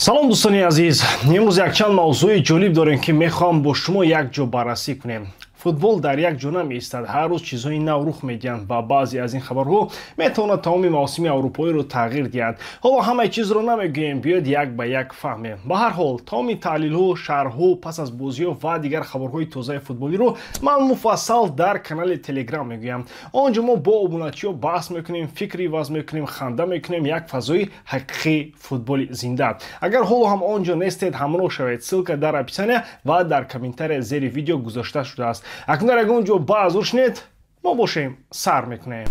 Салом, дӯстони азиз. Имрӯз якчанд мавзӯи ҷолиб дорем, ки мехоҳам бо шумо якҷо баррасӣ кунем. Футбол дар як ҷо намеистад, ҳар рӯз чизҳои нав рух медиҳанд ва баъзе аз ин хабарҳо метавонад тамоми мавсими аврупоиро тағйир диҳанд. Ҳоло ҳамаи чизро намегӯем, биёед як ба як фаҳмем. Ба ҳар ҳол, тамоми таҳлилҳо, шарҳҳо пас аз бозиҳо ва дигар хабарҳои тозаи футболиро ман муфассал дар канали Телеграм мегӯям. Он ҷо мо бо обуначиҳо баҳс мекунем, фикр иваз мекунем, ханда мекунем, як фазои ҳақиқии футболи зинда. Агар ҳоло ҳам он ҷо нестед, ҳамроҳ шавед. Ссылка дар описания ва дар комментария зери видео гузошта шудааст. Акнун дар ягон ҷо баъзур шинед, мо бошем, сар мекунем.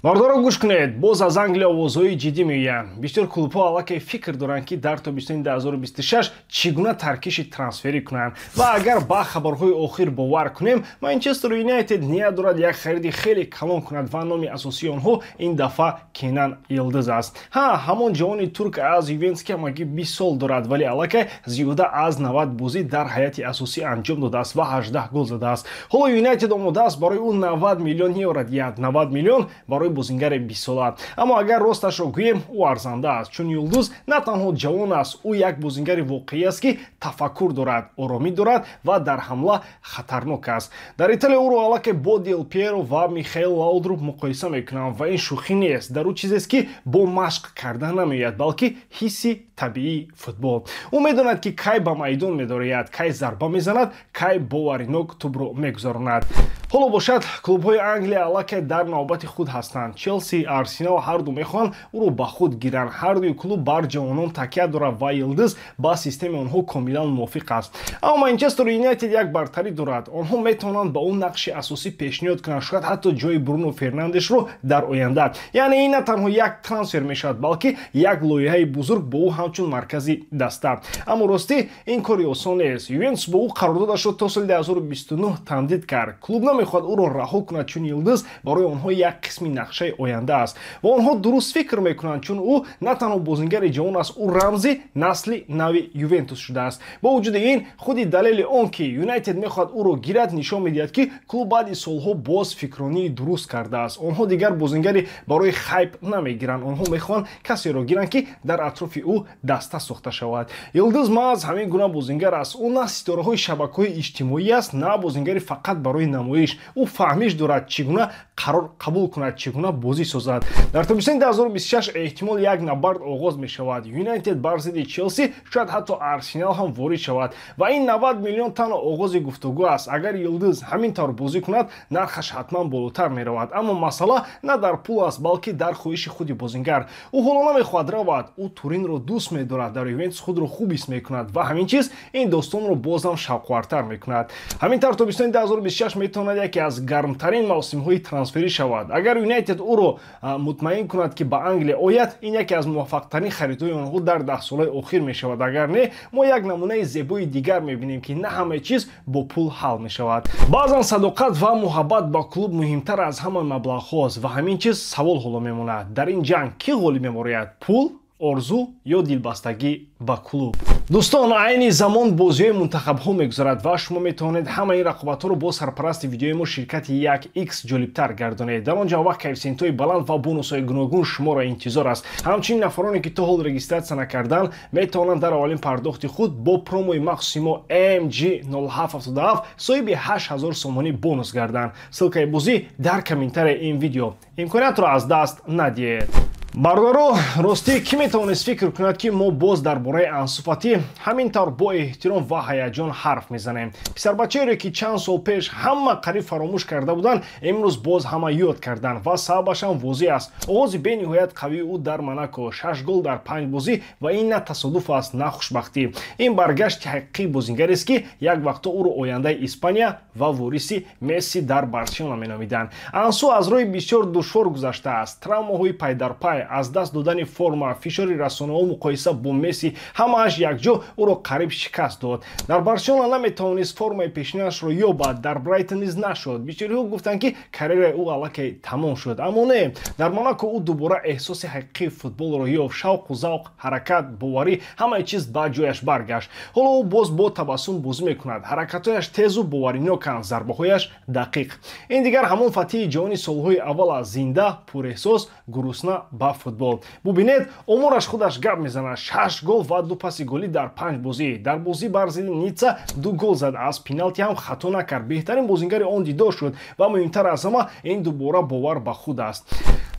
Бародаро, гӯш кунед, боз аз Англия овозҳои ҷиддӣ меоянд. Бисёр клубҳо аллакай фикр доранд, ки дар тобистони 2026 чӣ гуна таркиши трансферӣ кунанд. Ва агар ба хабарҳои охир бовар кунем, Манчестер Юнайтед ният дорад як хариди хеле калон кунад ва номи асосии онҳо ин дафъа Кенан Йилдиз аст. Ҳа, ҳамон ҷавони турк аз Ювентус, ки ҳамагӣ 20 сол дорад, вале аллакай зиёда аз 90 бозӣ дар ҳайати асосӣ анҷом додааст ва 18 гол задааст. Ҳоло Юнайтед омода аст барои ӯ 90 миллион евро диҳад, 90 миллион барои бозингари 20-сола. Аммо агар росташро гӯем, ӯ арзанда аст, чун Юлдуз на танҳо ҷавон аст, ӯ як бозингари воқеӣ аст, ки тафаккур дорад, оромӣ дорад ва дар ҳамла хатарнок аст. Дар Италия ӯро аллакай бо Дел Пьеро ва Михаил Лаудруп муқоиса мекунанд ва ин шӯхӣ нест. Дар ӯ чизест, ки бо машқ карда намеояд, балки ҳисси табиии футбол. Ӯ медонад, ки кай ба майдон медорояд, кай зарба мезанад, кай боваринок тӯбро мегузаронад. Ҳоло бошад, клубҳои Англия аллакай дар навбати худ ҳастанд. Челси, Арсенал ҳарду мехоҳанд ӯро ба худ гиранд. Ҳардуи клуб бар ҷавонон такя дорад ва Йилдиз ба системаи онҳо комилан мувофиқ аст. Аммо Манчестер Юнайтед як бартарӣ дорад: онҳо метавонанд ба ӯ нақши асосӣ пешниҳод кунанд, шояд ҳатто ҷои Бруно Фернандешро дар оянда. Яъне ин на танҳо як трансфер мешавад, балки як лоиҳаи бузург бо ӯ ҳамчун маркази даста. Аммо ростӣ, ин кори осон нест. Ювентус бо ӯ қарордодашро то соли 2029 тамдид кард. Клуб намехоҳад ӯро раҳо кунад, чун Йилдиз барои онҳо як қисми нақшаи оянда аст. Ва онҳо дуруст фикр мекунанд, чун ӯ на танҳо бозингари ҷавон аст, ӯ рамзи насли нави Ювентус шудааст. Бо вуҷуди ин, худи далели он ки Юнайтед мехоҳад ӯро гирад, нишон медиҳад, ки клуб баъди солҳо боз фикронии дуруст кардааст. Онҳо дигар бозингари барои хайп намегиранд, онҳо мехоҳанд касеро гиранд, ки дар атрофи ӯ даста сохта шавад. Йилдиз маҳз ҳамин гуна бозингар аст. Ӯ на ситораҳои шабакаҳои иҷтимоӣ аст, на бозингари фақат барои намоиш. Ӯ фаҳмиш дорад, чӣ гуна қарор қабул кунад, чӣ гуна бозӣ созад. Дар тобистони 2026 эҳтимол як набард оғоз мешавад: Юнайтед бар зидди Челси, шояд ҳатто Арсенал ҳам ворид шавад. Ва ин 90 миллион танҳо оғози гуфтугӯ аст. Агар Йилдиз ҳамин тавр бозӣ кунад, нархаш ҳатман болотар меравад. Аммо масъала на дар пул аст, балки дар хоҳиши худи бозингар. Ӯ ҳоло намехоҳад равад, ӯ Туринро дӯст медорад, дар Ювентус худро хуб ҳис мекунад ва ҳамин чиз ин достонро боз ҳам шавқовартар мекунад. Ҳамин тавр, тобистони 2026 метавонад яке аз гармтарин мавсимҳои трансферӣ шавад. Агар Юнайтед ӯро мутмаин кунад, ки ба Англия ояд, ин яке аз муваффақтарин харидҳои онҳо дар даҳсолаи охир мешавад. Агар не, мо як намунаи зебои дигар мебинем, ки на ҳамаи чиз бо пул ҳал мешавад. Баъзан садоқат ва муҳаббат ба клуб муҳимтар аз ҳама маблағҳост. Ва ҳамин чиз савол ҳоло мемонад: дар ин ҷанг кӣ ғолиб мебарояд, пул, орзу ё дилбастагӣ ба клуб? Дӯстон, айни замон бозиҳои мунтахабҳо мегузарад ва шумо метавонед ҳамаи ин рақобатҳоро бо сарпарасти видеои мо, ширкати як X, ҷолибтар гардонед. Дар он ҷо вақт коэффисиентҳои баланд ва бонусҳои гуногун шуморо интизор аст. Ҳамчунин нафароне, ки то ҳол регистрация накардан, метавонанд дар аввалин пардохти худ бо промои махсуси мо MG0777 соҳиби 8000 сомонӣ бонус гарданд. Ссылкаи бозӣ дар комментарияи ин видео. Имкониятро аз даст надиҳед. Бародаро, ростӣ, кӣ метавонист фикр кунад, ки мо боз дар бораи Ансу Фати ҳамин тавр бо эҳтиром ва ҳаяҷон ҳарф мезанем? Писарбачаеро, ки чанд сол пеш ҳама қариб фаромӯш карда буданд, имрӯз боз ҳама ёд карданд ва сабабашам возеҳ аст: оғози бениҳоят қавии ӯ дар Монако, шаш гол дар панҷ бозӣ. Ва ин на тасодуф аст, на хушбахтӣ, ин баргашти ҳақиқии бозингарест, ки як вақтҳо ӯро ояндаи Испания ва вориси Месси дар Барселона меномиданд. Ансу аз роҳи бисёр душвор гузаштааст: травмаҳои пайдарпай, аз даст додани форма, фишори расонаҳо, муқоиса бо Месси, ҳамааш якҷо ӯро қариб шикаст дод. Дар Барселона наметавонист формаи пешинаашро ёбад, дар Брайтон низ нашуд. Бисёриҳо гуфтанд, ки карьераи ӯ аллакай тамом шуд. Аммо не, дар Монако ӯ дубора эҳсоси ҳақиқии футболро ёфт: шавқу завқ, ҳаракат, боварӣ, ҳамаи чиз ба ҷояш баргашт. Ҳоло ӯ боз бо табассум бозӣ мекунад, ҳаракатҳояш тезу бовариноканд, зарбаҳояш дақиқ. Ин дигар ҳамон Фатии ҷавони солҳои аввал аст: зинда, пурэҳсос, гурусна ба ба футбол. Бубинед, омораш худаш гап мезанад: 6 гол ва 2 паси голӣ дар 5 бозӣ. Дар бозӣ бар зидди Ницца 2 гол зад, аз пеналти ҳам хато накард. Беҳтарин бозингари он дидор шуд ва муҳимтар аз ҳама ин дубора бовар ба худ аст.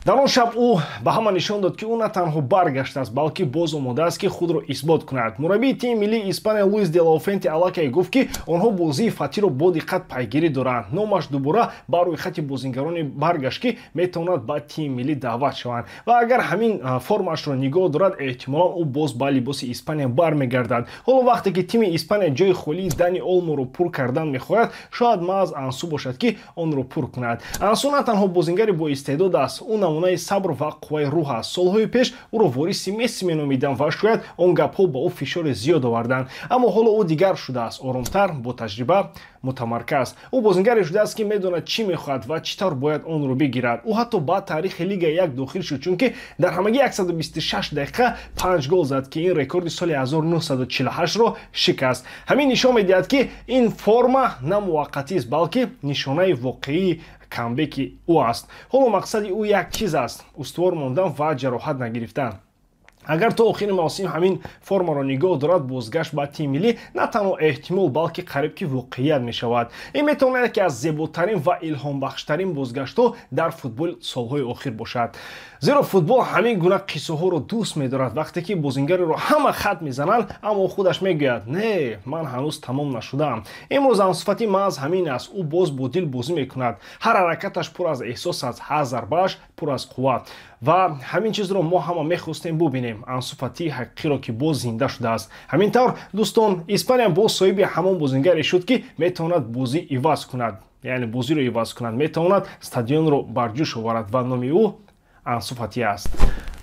Дар он шаб ӯ ба ҳама нишон дод, ки ӯ на танҳо баргаштааст, балки боз омодааст, ки худро исбот кунад. Мураббии тими миллии Испания Луис де ла Фуэнте аллакай гуфт, ки онҳо бозии Фатиро бо диққат пайгирӣ доранд. Номаш дубора ба рӯйхати бозингарони баргашт, ки метавонад ба тими миллӣ даъват шаванд. Ва агар ҳамин формаашро нигоҳ дорад, эҳтимолан ӯ боз ба либоси Испания бармегардад. Ҳоло вақте ки тими Испания ҷои холии Дани Олморо пур кардан мехоҳад, шояд маҳз Ансу бошад, ки онро пур кунад. Ансу на танҳо бозингари боистеъдод аст, ӯ намунаи сабр ва қувваи рӯҳ аст. Солҳои пеш ӯро вориси Месси меномиданд ва шояд он гапҳо ба ӯ фишори зиёд оварданд. Аммо ҳоло ӯ дигар шудааст, оромтар, бо таҷриба, мутамарказ. Ӯ бозингаре шудааст, ки медонад чӣ мехоҳад ва чӣ тавр бояд онро бигирад. Ӯ ҳатто ба таърихи Лига 1 дохил шуд, чунки дар ҳамагӣ 126 дақиқа 5 гол зад, ки ин рекорди соли 1948-ро шикаст. Ҳамин нишон медиҳад, ки ин форма на муваққатист, балки нишонаи воқеии камбеки ӯ аст. Ҳоло мақсади ӯ як чиз аст: устувор мондан ва ҷароҳат нагирифтан. Агар то охири мавсим ҳамин формаро нигоҳ дорад, бозгашт ба тими миллӣ на танҳо эҳтимол, балки қариб ки воқеият мешавад. Ин метавонад яке аз зеботарин ва илҳомбахштарин бозгаштҳо дар футбол солҳои охир бошад. Зеро футбол ҳамин гуна қиссаҳоро дӯст медорад, вақте ки бозингареро ҳама хат мезананд, аммо худаш мегӯяд: не, ман ҳанӯз тамом нашудаам. Имрӯз Ансу Фати маҳз ҳамин аст. Ӯ боз бо дил бозӣ мекунад. Ҳар ҳаракаташ пур аз эҳсос аст, ҳар зарбааш пур аз қувват. Ва ҳамин чизро мо ҳама мехостем бубинем. Ансу Фати ҳақиқиро, ки боз зинда шудааст. Ҳамин тавр, дӯстон, Испания боз соҳиби ҳамон бозингаре шуд, ки метавонад бозӣ иваз кунад, яъне бозиро иваз кунад, метавонад стадионро барҷӯш оварад ва номи ӯ Ансу Фати аст.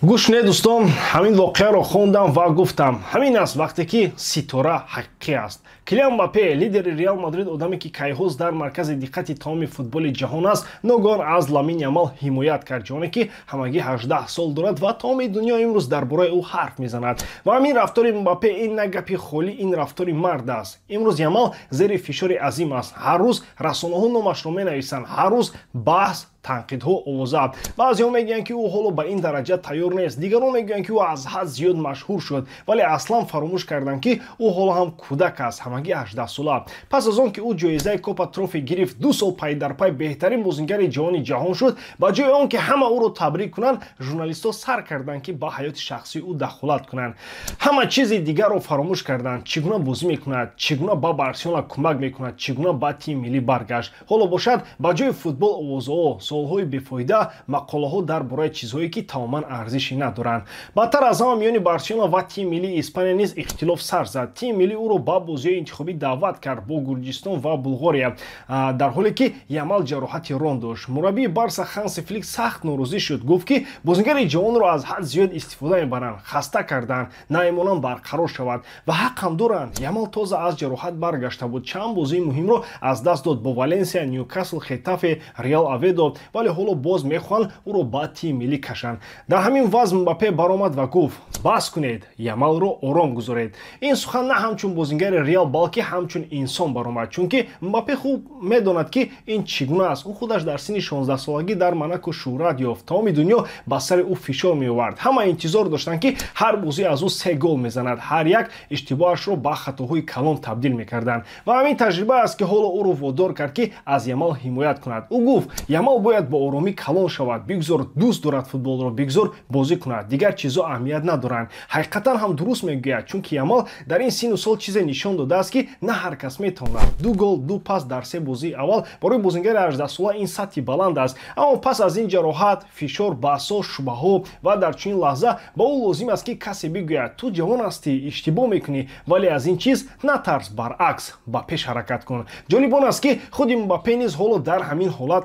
Гӯш кунед, дӯстон, ҳамин воқеаро хондам ва гуфтам: ҳамин аст вақте ки ситора ҳақиқӣ аст. Килиан Мбаппе, лидери Реал Мадрид, одаме ки кайҳоз дар маркази диққати тамоми футболи ҷаҳон аст, ногоҳон аз Ламин Ямал ҳимоят кард, ҷавоне ки ҳамагӣ 18 сол дорад ва тамоми дунё имрӯз дар бораи ӯ ҳарф мезанад. Ва ҳамин рафтори Мбаппе ин на гапи холӣ, ин рафтори мард аст. Имрӯз Ямал зери фишори азим аст. Ҳар рӯз расонаҳо номашро менависанд, ҳар рӯз баҳс, танқидҳо, овоза. Баъзеҳо мегӯянд, ки ӯ ҳоло ба ин дараҷа тайёр нест, дигарон мегӯянд, ки ӯ аз ҳад зиёд машҳур шуд, вале аслан фаромӯш карданд, ки ӯ ҳоло ҳам кӯдак аст, ҳамагӣ 18 сола. Пас аз он ки ӯ ҷоизаи Копа Трофи гирифт, 2 сол пай дар пай беҳтарин бозингари ҷавони ҷаҳон шуд. Ба ҷои он ки ҳама ӯро табрик кунанд, журналистҳо сар карданд, ки ба ҳаёти шахсии ӯ дахолат кунанд. Ҳама чизи дигарро фаромӯш карданд: чӣ гуна бозӣ мекунад, чӣ гуна ба Барселона кӯмак мекунад, чӣ гуна ба тими миллӣ баргашт. Ҳоло бошад, ба ҷои футбол овозаҳо, суолҳои бефоида, мақолаҳо дар бораи чизҳое, ки тамоман арзише надоранд. Бадтар аз ҳама, миёни Барселона ва тими миллии Испания низ ихтилоф сар зад. Тими миллӣ ӯро ба бозиҳои интихобӣ даъват кард бо Гурҷистон ва Булғория, дар ҳоле ки Ямал ҷароҳати рон дошт. Мураббии Барса Ханси Флик сахт норозӣ шуд, гуфт, ки бозингари ҷавонро аз ҳад зиёд истифода мебаранд, хаста карданд, наимонан барқарор шавад. Ва ҳақ ҳам доранд. Ямал тоза аз ҷароҳат баргашта буд, чанд бозии муҳимро аз даст дод бо Валенсия, Ньюкасл, Хетафе, Реал Оведо, вале ҳоло боз мехоҳанд ӯро ба тими миллӣ кашанд. Дар ҳамин вазн Мбаппе баромад ва гуфт: бас кунед, Ямалро ором гузоред. Ин сухан на ҳамчун бозингари Реал, балки ҳамчун инсон баромад, чунки Мбаппе хуб медонад, ки ин чӣ гуна аст. Ӯ худаш дар синни 16-солагӣ дар Монако шӯҳрат ёфт. Тамоми дунё ба сари ӯ фишор меовард. Ҳама интизор доштанд, ки ҳар бозӣ аз ӯ 3 гол мезанад. Ҳар як иштибоҳашро ба хатоҳои калон табдил мекарданд. Ва ҳамин таҷриба аст, ки ҳоло ӯро водор кард, ки аз Ямал ҳимоят кунад. Ӯ гуфт: Ямал бояд бо оромӣ калон шавад, бигзор дӯст дорад футболро, бигзор бозӣ кунад, дигар чизҳо аҳамият надоранд. Ҳақиқатан ҳам дуруст мегӯяд, чунки Ямал дар ин синну сол чизе нишон додааст, ки на ҳар кас метавонад. 2 гол, 2 пас дар 3 бозии аввал барои бозингари 18-сола ин сатҳи баланд аст. Аммо пас аз ин ҷароҳат, фишор, баҳсҳо, шубҳаҳо ва дар чунин лаҳза ба ӯ лозим аст, ки касе бигӯяд: ту ҷавон ҳастӣ, иштибоҳ мекунӣ, вале аз ин чиз натарс, баръакс ба пеш ҳаракат кун. Ҷолиб он аст, ки худи Мбаппе низ ҳоло дар ҳамин ҳолат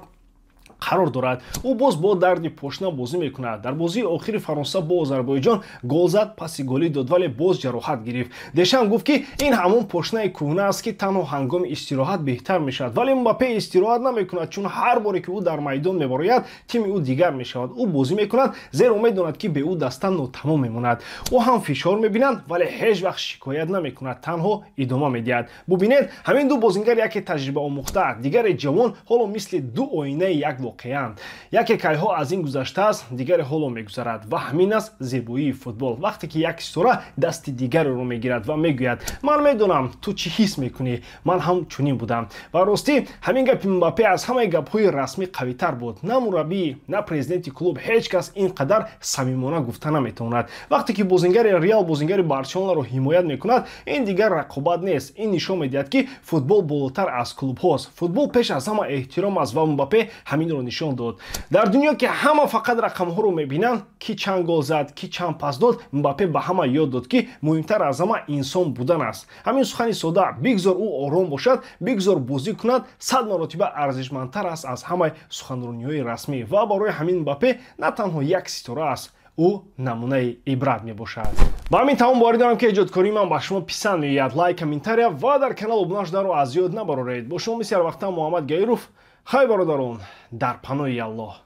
қарор дорад. Ӯ боз бо дарди пошна бозӣ мекунад. Дар бозии охири Фаронса бо Озарбойҷон гол зад, паси голӣ дод, вале боз ҷароҳат гирифт. Дешам гуфт, ки ин ҳамон пошнаи кӯҳна аст, ки танҳо ҳангоми истироҳат беҳтар мешавад. Вале Мбаппе истироҳат намекунад, чун ҳар боре ки ӯ дар майдон мебарояд, тими ӯ дигар мешавад. Ӯ бозӣ мекунад, зеро медонад, ки бе ӯ даста нотамом мемонад. Ӯ ҳам фишор мебинад, вале ҳеҷ вақт шикоят намекунад, танҳо идома медиҳад. Бубинед, ҳамин ду бозингар, яке таҷрибаомӯхта, дигаре ҷавон, ҳоло мисли ду оинаи як воқеаанд. Яке кайҳо аз ин гузаштааст, дигаре ҳоло мегузарад. Ва ҳамин аст зебоии футбол, вақте ки як ситора дасти дигареро мегирад ва мегӯяд: «Ман медонам, ту чӣ ҳис мекунӣ, ман ҳам чунин будам». Ва ростӣ, ҳамин гапи Мбаппе аз ҳамаи гапҳои расмӣ қавитар буд. На мураббӣ, на президенти клуб, ҳеҷ кас ин қадар самимона гуфта наметавонад. Вақте ки бозингари Реал бозингари Барселонаро ҳимоят мекунад, ин дигар рақобат нест, ин нишон медиҳад, ки футбол болотар аз клубҳост. Футбол пеш аз ҳама эҳтиром аст ва Мбаппе ҳаминро нишон дод. Дар дунё, ки ҳама фақат рақамҳоро мебинанд, ки чанд гол зад, ки чанд пас дод, Мбаппе ба ҳама ёд дод, ки муҳимтар аз ҳама инсон будан аст. Ҳамин сухани сода, «Бигзор ӯ ором бошад, бигзор бозӣ кунад», 100 маротиба арзишмандтар аст аз ҳамаи суханрониҳои расмӣ. Ва барои ҳамин Мбаппе на танҳо як ситора аст, ӯ намунаи ибрат мебошад. Ба ҳамин тамом. Боварӣ дорам, ки эҷодкории ман ба шумо писанд меояд. Лайк, комментария ва дар канал обуна шуданро аз ёд набароред. Бо шумо мисли ҳарвақта Муҳаммад Гаиров. Хай, бародарон, дар паноҳи Аллоҳ.